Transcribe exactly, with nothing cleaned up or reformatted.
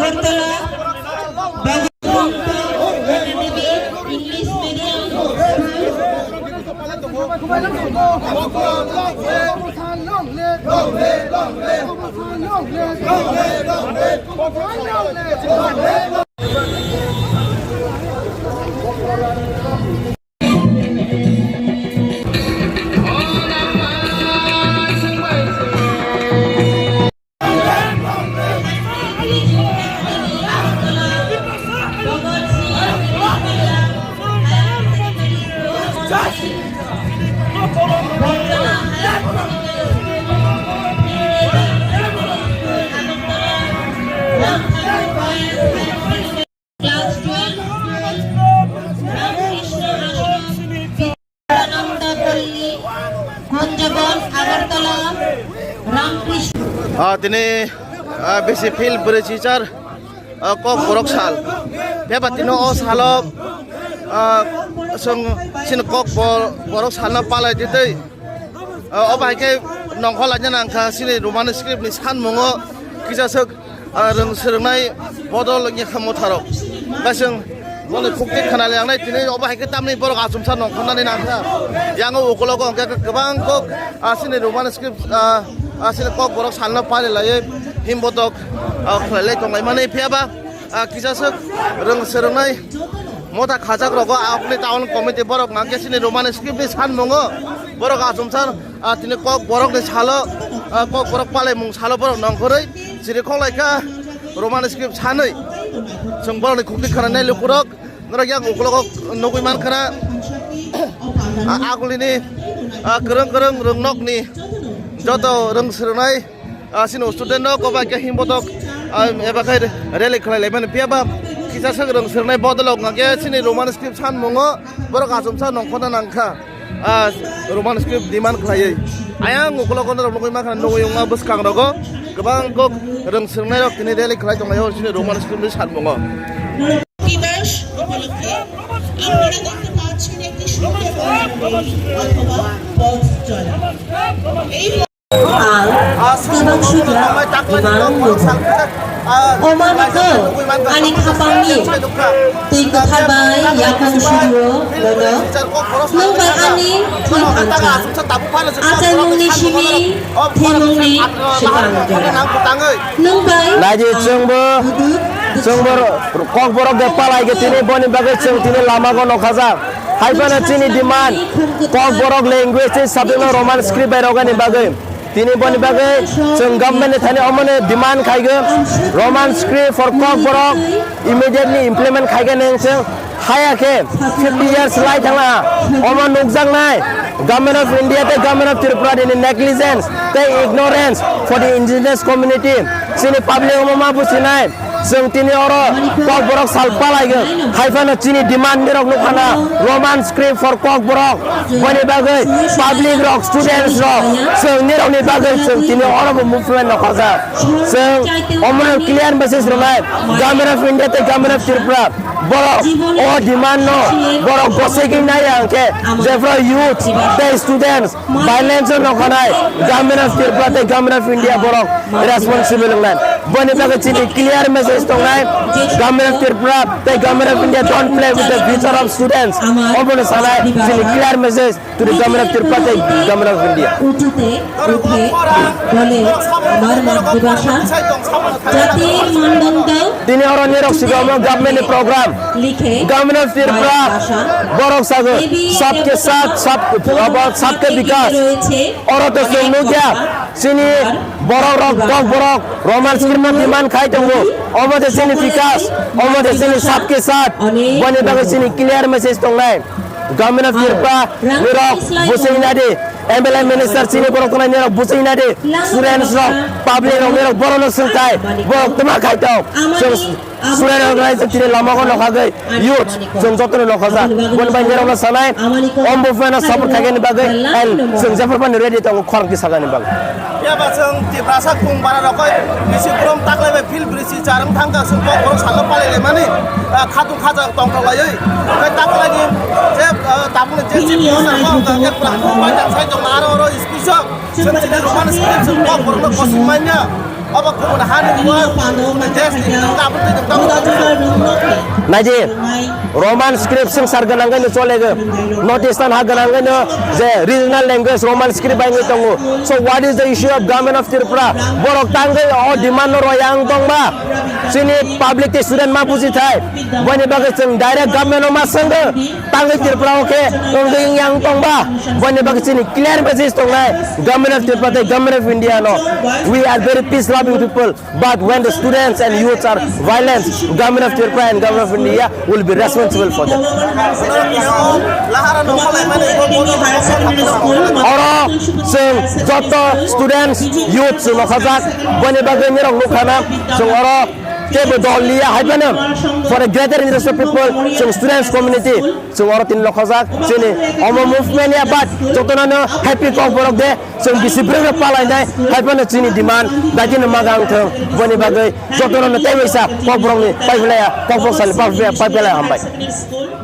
Agartala, Bhagwati English Medium School. Class twelve, Ramakrishna Ashram, Ananda Palli, Kunjabon, Agartala, Ramakrishna. Ah, tini, ah, bisi field bwrwi chichar, ah, kok borok sal. Bebak tini o salo, ah, chwng chini kok bor-, borok salno palai twi twi. Ah, obo hai khe nongkhor laina nangkha chini Roman script ni sanmungo kisa swk ah, rwng swrwngnai bodol wngya kha motharok. Kaising boni khukti khna liyangnai tini obo hai khe tamni borok achomsa nongkhornani nangkha. Yang o ukulogo hwnkhe kwbang kok, ah, chini Roman script, ah, ah, chini kok borok salno pari laiwi himbotok, ah, khlai lai tonglaimani. Phiya ba, ah, kisa swk rwng swrwngnai motha khajak rogo, ah, okni town committee borok hwnkhe chini Roman script ni sanmungo borok achomsa ah, tini kok borok ni salo, ah, kok borok palaimung salo borok nongkhorwi chiri khok lai kha Roman script sanwi. Chwng borok ni khukti khna nai lukurok norok yang ukulogo nugwi man khna. Ah, agulini, ah, kwrwng kwrwng rwngnok ni joto rwng swrwngnai, ah, chini student rok obo hai khe himbotok, ah, eba khe rally khlai lai mani. Phiya ba kisa swk rwng swrwngnai bodolok hwnkhe chini Roman script sanmungo borok achomsa nongkhorna nangkha. Ah, Roman script demand khlaiwi. Ayang ukulogo norok nugwi mankha, nugwi wngma bwskang rogo kwbang kok rwng swrwngnai rok tini rally khlai tonglaio chini Roman script ni sanmungo. দিবস উপলক্ষে আপনারা দেখতে পাচ্ছেন একটি সুন্দর অথবা পথ চলা। এই Ang tabang sudra imang lugo. O manwkgo ani khapangni twi kwthar bai yakung surio bono. Nwng bai ani thwi phansa. Achaimungni simi thwimungni swkang jora. Nwng bai naidi chwngbo, chwngbo kokborok de palai khe tini boni bagwi chwng tini lamago nokhajak. Hai phano chini demand kokborok language tei subject no Roman script bai rwgani bagwi. Tini boni bagwi chwng government ni thani omono demand khaigwi Roman script for kokborok immediately implement khaigani hwnkhe chwng haya khe fifty years lai thangla omo nukjaknai Government of India tei Government of Tripura ni negligence tei ignorance for the indigenous community chini public omo ma businai. Chwng tini oro kokborok sal palaigo, hai phano chini demand ni rok nukha na Roman script for kokborok, boni bagwi public rok, students rok, chwng nirok ni bagwi chwng tini oro bo movement no khorjak. Chwng omo clear message rwnai Government of India tei Government of Tripura, borok o demand no borok gosegwi nai ya hwnkhe jephru youth tei students violence o nokhanai Government of Tripura tei Government of India borok responsible wngnai. Boni bagwi chini clear message tongnai, Government of Tripura tei Government of India don't play with the future of students. Obono sanai chini clear message to the Government of Tripura tei Government of India. উঠতে উঠে বলে আমার মাতৃভাষা জাতির মানদণ্ড Tini oro nirok sigo omo government ni program. লিখে Government of Tripura borok sago sabke sath sab, sabke bikas. Oro to chwng nukya chini borok rok, kok borok Roman script no demand khai tongo. Omo de chini bikas, omo de chini sabke sath. Boni bagwi chini clear message tongnai. Government of Tripura nirok buchingna di, M L A minister chini borok tongnai nirok buchingna di, students rok, public rok nirok borok no swngthai, borok tma khai tong. Chwng student organization tini lama o nokhagwi youth chwng jotono nokhajak. Boni bai nirok no sanai, om buphano support khaigani bagwi, and chwng jephru phano ready tongo khorang tisaknani bagwi. Phiya ba chwng Tiprasa kung bara rok bai bisi brum taklai bai field bridge si charwng thang kha, chwng kok borok salo palai lai mani, ah, khatung khaja tong tong laiwi. Tei taklai ni je, ah, tabuk ni je chief minister bo ang kha khe pura kung bai tang sai tong aro oro speech o chwng chini Roman script chwng kok borok no kosing manya. Naidi, Roman script swngchar gwnangwi no cholego. North Eastern ha gwnangwi no je regional language Roman script bai wngwi tongo. So what is the issue of Government of Tripura? Borok tangwi o demand no royang tongba. Chini public tei student ma buji thai. Boni bagwi chwng direct government no ma swngo. Tangwi Tripura o khe wngwi yang tongba. Boni bagwi chini clear message tongnai. Government of Tripura tei Government of India no. We are very peace loving people. But when the students and youths are violent, Government of Tripura and Government of India will be responsible for that. Oro chwng joto students, youth chwng nokhajak, boni bagwi nirok nukha na, chwng oro teibo dol liya hai phano, for the greater interest of people, chwng students community, chwng oro tini nokhajak, chini omo movement ya, but jotono no happy kok borok de, chwng bisi bwrwi rok palai nai, hai phano chini demand daiti no magang thwng, boni bagwi jotono no tei waisa kok borok ni pai belai ya, kok borok sal pai belai ya, pai belai ya, hambai.